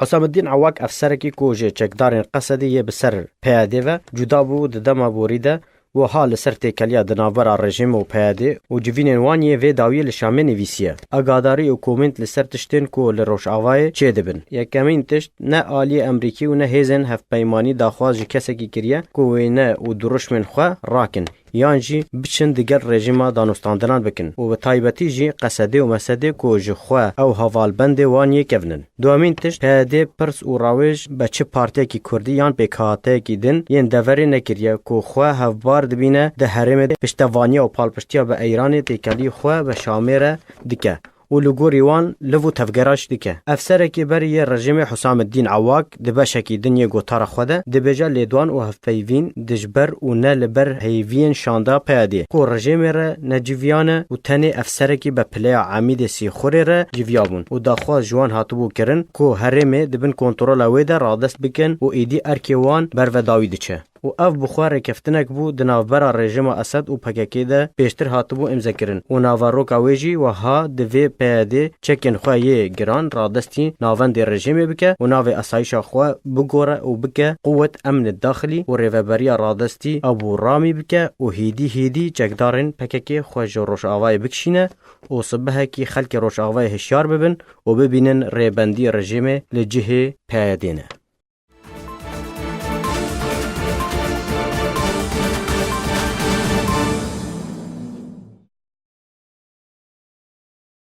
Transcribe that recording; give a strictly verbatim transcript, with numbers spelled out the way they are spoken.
Husamiddîn Ewak, efserekî ku ji çekdarên Qesedê yê bi ser P Y D ve cuda bû di dema borî de, wiha li ser têkeliya di navbera rejîm û P Y D û civînên wan yê vê dawiyê li Şamê nivîsiye. Agadarî û komînt li ser tiştên ku li Rojavayê çêdibin. Yekemîn tişt, ne aliyê Emerîkî û ne hêzên hevpeymanî daxwaz ji kesekî kiriye ku wêne û dirûşmên xwe rakin, yan jî biçin digel rejîma danûstandinan bikin û bi taybetî jî Qesedê û Mesedê ku ji xwe ew hevalbendê wan yê kevin in. Duyemîn tişt, P Y D pirs û rawêj be çi partiyekî kurdî yan pêkhateyekî din yên deverê nekiriye ku xwe hevbar dibîne di herêmê de piştevaniya û palpiştiya bi Eyranê têkelî xwe bi Şamê re dike û li gorî wan liv û tevgera jî dike. Efserekî berî yê rejîmê Husamiddîn Ewak di beşekî din yê gotara xwe de dibêje lêdwan û hevpeyvîn dijber û ne li ber hêviyên şanda P Y D ku rejîmê re neciviyane û tenê efserekî be pileya Emîdê Sîxurê re civiya bûn û daxwaz ji wan hatibû kirin ku herêmê di bin kontrola wê de radest bikin û êdî erkê wan berve dawî diçe. Û ev bi xwe rêkeftinek bû di navbera rejîma Esed û P K K de pêştir hatibû îmzekirin û naveroka wê jî wiha divê P Y D çekên xwe yê giran radestî navendê rejîmê bike û navê asayişa xwe bigore û bike quwet emnê daxilî û rêveberiya radestî Ebû Ramî bike û hêdî hêdî çekdarên P K K xwe ji Rojavayê bikişîne û sibehekî xelkê Rojavayê hişyar bibin û bibînin rêbendî rejîmê li cihê P Y D ne.